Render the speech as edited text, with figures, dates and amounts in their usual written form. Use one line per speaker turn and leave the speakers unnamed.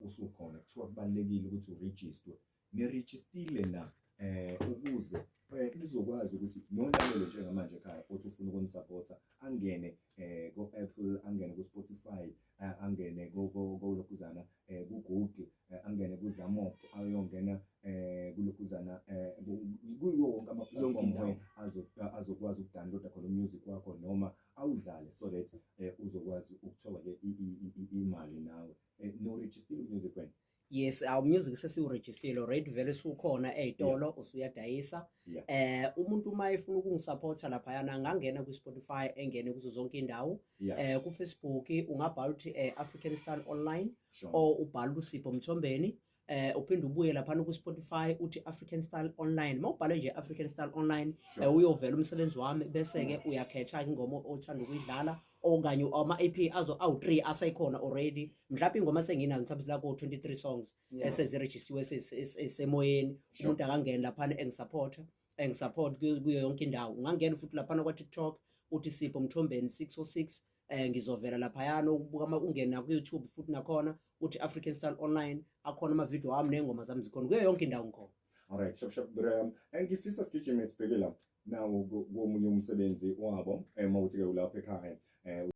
Usukhona, kuthiwa kubalulekile ukuthi urejistwe. Nirejistile na ukuze nizokwazi ukuthi nolalele njengamanje ekhaya othi ufuna ukunisupporta angene ko-Apple, angene ku-Spotify, angene kolokhuzana ku-Google, angene kuZamop, ayongena kulokhuzana kuwo wonke ama-platform where azokwazi ukudownloada khona umusic wakho noma awudlale, so that uzokwazi ukuthola-ke imali nawe. No-registile umusic wena?
Yes, our music sesiwurejistile already, vele sukhona ey'tolo, usuyadayisa. Umuntu uma efuna ukungisupporta laphayana angangena kwi-Spotify, engene kuzo zonke iy'ndawo. Ku-Facebook ungabhala uthi African Style Online or ubhala uSipho Mthombeni, uphinde ubuye laphana ku-Spotify uthi African Style Online. Uma ubhale nje African Style Online, uyovela umsebenzi wami, bese-ke uyakhetha ingoma othanda ukuyidlala okanye ama-EP azo awu-3 asekhona already. Mhlawumbe ingoma senginazo mhlawumbe zila ko-23 songs esezirejistiwe, esemoyeni. Umuntu akangena laphana engisupport kuyo yonke indawo. Ungangena futhi laphana kwa-TikTok uthi Sipho Mthombeni 606, ngizovela laphayana ukubuka. Ungena ku-YouTube futhi nakhona uthi African Style Online, akhona amavidiyo wami ney'ngoma zami zikhona kuyo yonke indawo ngikhona.
Alright, shap shap Graham. Ngifisa sigijime sibheke la nawo komunye umsebenzi wabo, mawuthi ke ulapha ekhaya.